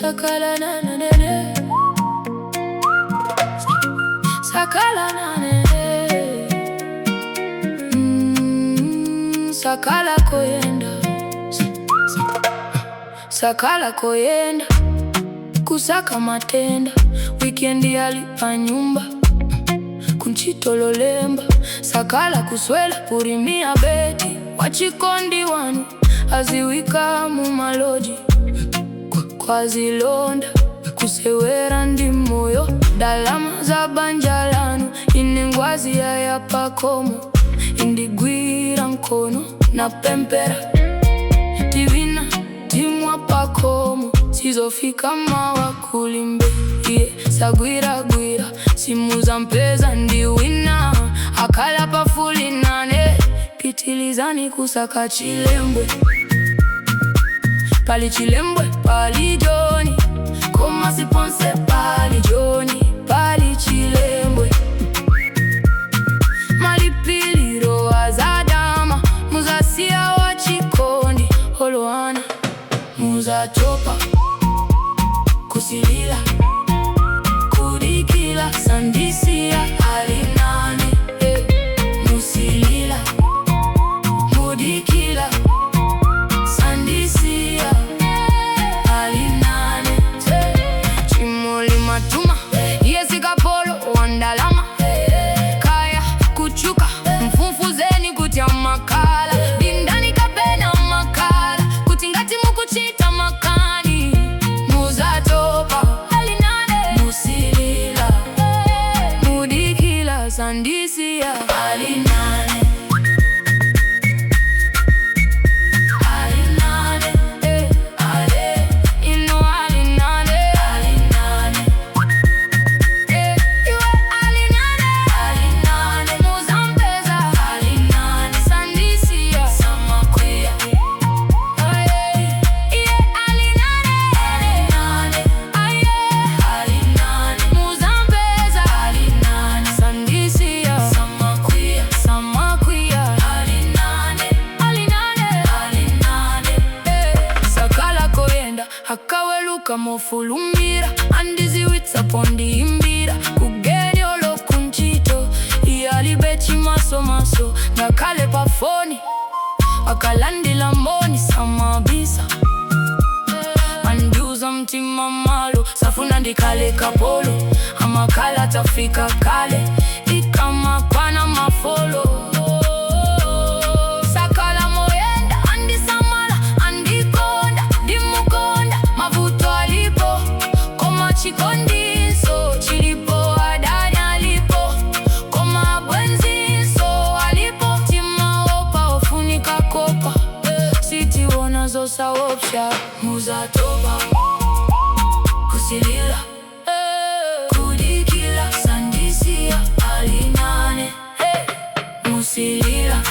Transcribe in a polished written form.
Sakala na na na na. Sakala na na na. Sakala koyenda. Sakala koyenda. Kusaka matenda. Weekend ali pa nyumba. Kuntchito lolemba. Sakala kuswela kurimia beti. Wachikondi wanu aziwika mu ma lodge kwazilonda kusewera ndi moyo ndalama za banja lanu. Ine ngwazi ya pakomo indigwira mkono napempera tivina timwa pakomo sizofika mawa kulimbe iye sagwiragwira simuzampeza ndi wina akala pafuli nane. Pitilizani kusaka chilembwe, pali chilembwe pali joni, koma siponse pali joni pali chilembwe. Malipiliro azadama muzasiya wachikondi olo ana muzatopa kusilila kudikila sandisiya alinane eh. Musilila mudikila sandisiya alinane. Chimoli matuma yesikapolo wandalama kaya kuchuka mfufuzeni kuti amakala dindani kapena makala kuti ngati mukuchita makani muzatopa alinane. Musilila mudikila sandisiya alinane alinane eh, ale ino alinane alinane eh, iwe alinane alinane muzampeza alinane sandisiya samakwiya aye iye alinane alinane aye alinane muzampeza alinane sandisiya samakwiya samakwiya alinane alinane alinane eh. Sakala koyenda akaweluka mofulumira andiziwitsa pondiimbira kugeni olo kuntchito iye alibe chimasomaso ngakhale pafoni akalandila moni samabisa andiuza mtima malo safuna ndikhale kapolo amakhala tafika kale ikamakwana mafolo. Sakala moyenda andisamala andikonda ndimukonda mavuto alipo koma chikondiso chilipo adani alipo koma bwenziso alipo timaopa ofunika kopa sitiona zosaopsha muzatopa kusilila kudikila sandisiya alinane musilila.